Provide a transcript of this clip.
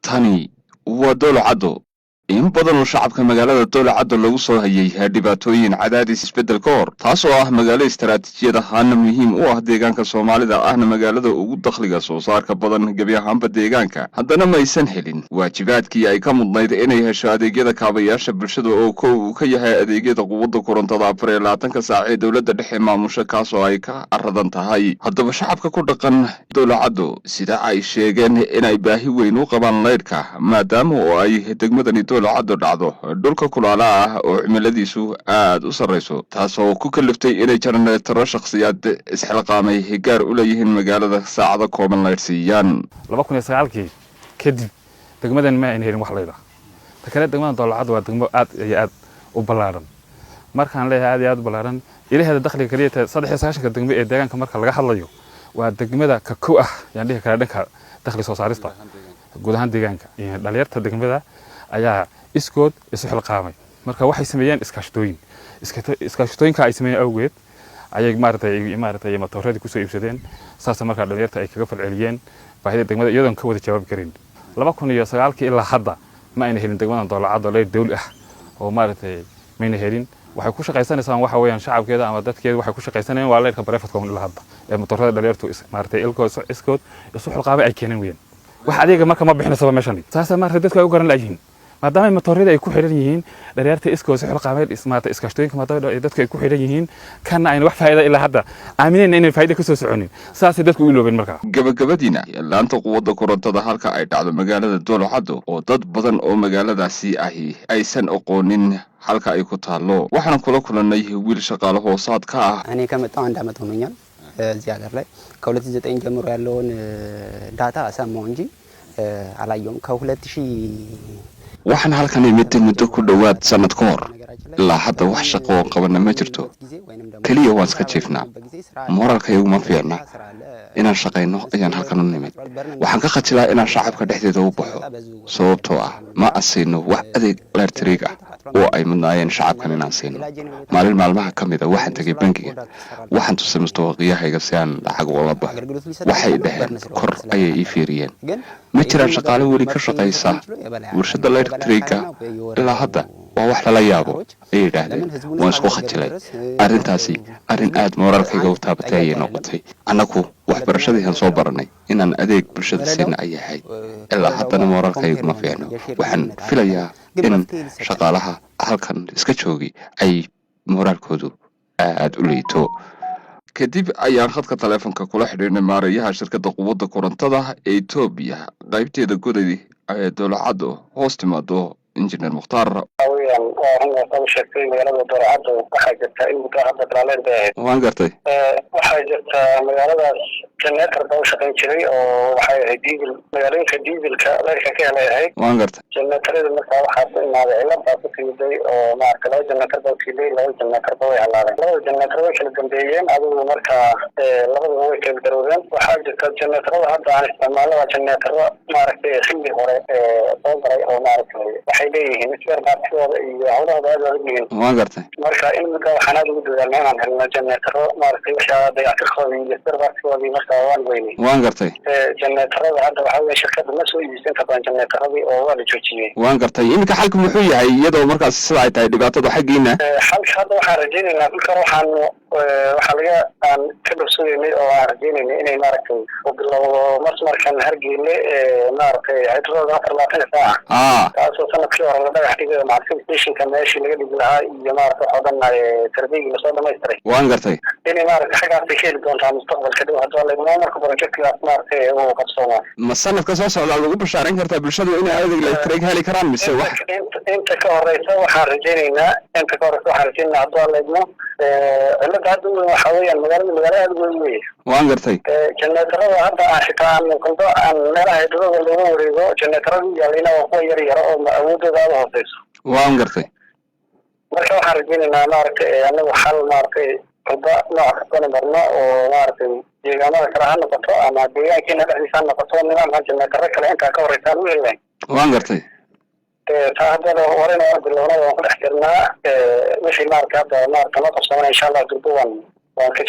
Tani waa Doolacaddo. In badan oo shacabka magaalada Doolacaddo lagu soo hayay dhibaatooyin cadaadis isbeddel ka hor, taas oo ah magaalo istaraatiijiyad ahaana muhiim u ah deegaanka Soomaalida, ahna magaalada ugu dakhliga soo saarka badan gebi ahaanba deegaanka, haddana maysan helin waajibaadkii ay ka mudnayd inay hesho adeegyada kaabayaasha bulshada, oo kow uu ka yahay adeegyada quwadda korontada 24-ka saac ee dowladda dhexe maamusha, kaas oo ay ka aradan tahay. Haddaba shacabka ku dhaqan Doolacaddo sida ay sheegeen inay baahi weyn u qabaan laydhka, maadaama oo ay degmadani Doolacaddo dhacdo dhulka kulaala ah oo cimiladiisu aad u sarrayso, taasoo ku kaliftay inay janeetaro shakhsiyaad isxilqaamay gaar u leeyihiin magaalada saacado kooban laydhsiiyaan. 2009-kii kadib degmadan ma ayna helin wax layda. Ta kale, degmada Doolacaddo waa degmo aad iyo aad u ballaaran. Markaan leeyahay aad iyo aad u ballaaran, ilaheeda dakhliga kaliya tahay 93-ka degmo ee deegaanka marka laga hadlayo, waa degmada ka kow ah yaan dhihi karaa dhanka dakhli soo saarista guud ahaan deegaanka. Dhalinyarta degmada ayaa iskood isu xilqaamay. Marka waxay sameeyeen iskaashatooyin. Iskaashatooyinka ay sameeyeen awgeed ayay maaragtay matooradii kusoo iibsadeen. Saasa markaa dhalinyarta ay kaga falceliyeen baahida degmada, iyadoon ka wada jawaabi karin. 2009-kii ilaa hadda ma ayna helin degmadan Doolacaddo leyr dawli ah oo maaragtay mayna helin. Waxay ku shaqaysanaysaa waxa weeyaan shacabkeeda ama dadkeeda waxay ku shaqaysanayaan waa leyrka private-ka un ilaa hadda ee matoorada dhalinyartu maaragtay ilkood iskood isu xilqaamay ay keeneen weeyaan. Wax adeega marka ma bixinaysaba meeshan. Saasa maaragtay dadku ay u garan la'yihiin, maadaama matooryada ay ku xidhan yihiin dhalinyarta iskood isu xilqaamay, maaragtay iskaashatooyinka, maadaama dadku ay ku xidhan yihiin, kana ayna wax faa'iida ilaa hadda aaminayna inay faa'iida kasoo soconin, saasay dadku u iloobeen markaa. Gabagabadiina, laanta quwadda korontada halka ay dhacdo magaalada Doolacaddo, oo dad badan oo magaaladaasi ahi aysan aqoonin halka ay ku taallo, waxaan kula kulannay wiil shaqaale hoosaad ka ah. እኔ ከመጣሁ አንድ አመት ሆኖኛል። እዚህ ሀገር ላይ ከ2009 ጀምሮ ያለውን ዳታ ሰማሁ እንጂ አላየውም። ከ2000 Waxaan halkan imid muddo ku dhowaad sannad ka hor. Ilaa hadda wax shaqo oo qabana ma jirto, keliya waan iska jiifnaa. Moraalkayagu ma fiicna. Inaan shaqayno ayaan halkan u nimid. Waxaan ka khajilaa inaan shacabka dhexdeeda u baxo, sababtoo ah ma asiino wax adeeg electric ah oo ay mudnaayeen shacabkan inaan siino. Maalin maalmaha ka mid a waxaan tegay bangiga. Waxaan tusay mustawaqiyahayga si aan lacag ugala baxo. Waxay dhaheen, kor ayay ii fiiriyeen, ma jiraan shaqaale weli ka shaqaysa warshadda electriga ilaa hadda, waa wax lala yaabo, ayay yidhaahdeen. Waan isku khajilay. Arrintaasi arrin aad mooraalkayga u taabatay ayay noqotay. Annagu waxbarashadiiaan soo baranay inaan adeeg bulshada siina ayay ahayd, ilaa haddana mooraalkaygu ma fiicno. Waxaan filayaa in shaqaalaha halkan iska joogi ay mooraalkoodu aad u liito. Kadib ayaan khadka taleefonka kula xidhiidhnay maareeyaha shirkadda quwadda korontada ee Etoobiya qaybteeda Goday ee Doolacaddo hoos timaado, Injineer Mukhtaar. Weyaan, waa run waad sheegtay. Magaalada Doolacaddo waxaa jirta in muddo hadda bilaaleen bay ahayd. Waan gartay. Waxaa jirta magaaladaas generator baa u shaqayn jiray oo waxay ahayd diesel, magaalooyinka dieselka leyrka ka helay ahayd. Waan gartay. Generatorada markaa waxaa ku imaaday cilad baa ku timiday oo maarata laba generator baa utiilay, laba generator ba way halaabeen. Labada generator way kala dambeeyeen adigu, markaa labadaba way kala daroobeen. Waxaa jirta generatorada hadda aan isticmaalno waa generatoro maaragtay xilli hore soo galay oo maaragtay waxay leeyihiin spare partkooda iyo hawlahooda aad adag yihiin. Waan gartay. Marka in muddo waxaan aad ugu dadaalnay inaan helno generatoro maaragtay wixii dayactirkoodii iyo spare partkoodii, marka waan weynay. Waan gartay. Generatorada hadda waxaa weeye shirkadda ma soo iibsan inta badan generatoradii oo waa la joojiyey. Waan gartay. Iminka xalku muxuu yahay, iyadoo markaas sida ay tahay dhibaatada xaggiina? Xalka hadda waxaan rajaynaynaa dhulkan waxaanu waxaa laga aan ka dhowsugaynay oo aan rajaynaynay inay maaragtay uu bilowdo masmarkan Hargeyle, maaragtay hydroda 24-ka saaca, kaasoo sanadkii hore la dhagax dhigay, macalin stationka meeshii laga dhigi lahaa iyo maaragtay wax oo dhan surveygii lasoo dhamaystiray. Waan gartay. Inay maaragtay xaggaasay ka heli doontaa mustaqbalka dhow haddii la idmo, marka projectgaas maaragtay uu qabsoomo. Ma sanadka soo socda aad ugu bashaarayn kartaa bulshadu inay adeeg electric heli karaan, mise wax? Inta ka horeysa waxaan rajaynaynaa, inta ka horeysa waxaan rajaynaynaa haddii la idmo. Cilada hadda weyn waxaa weeyaan magaalada magaalo aada weyn weye. Waan gartay. Generatorada hadda aan xitaa aan kolba aan meelaha hydroda looga wareego, generatorada yaalayna waa kuwa yar yara oo awoodooda aada hooseyso. Waan gartay. Marka waxaan rajaynaynaa maaragtay anagu xal maaragtay kolba nooc kastana marno oo maaragtay deegaamada kale ha noqoto ama deegaankeena dhexdiisa ha noqoto, nidaamka generatoro kale intaa ka horeysa aan u heli lahayn. Waan gartay. Taa haddana horena waan bilownay, waan ku dhex jirnaa. Wixii maaragtay hadda maaragta noo qabsamana, insha Allah, durbo waan ka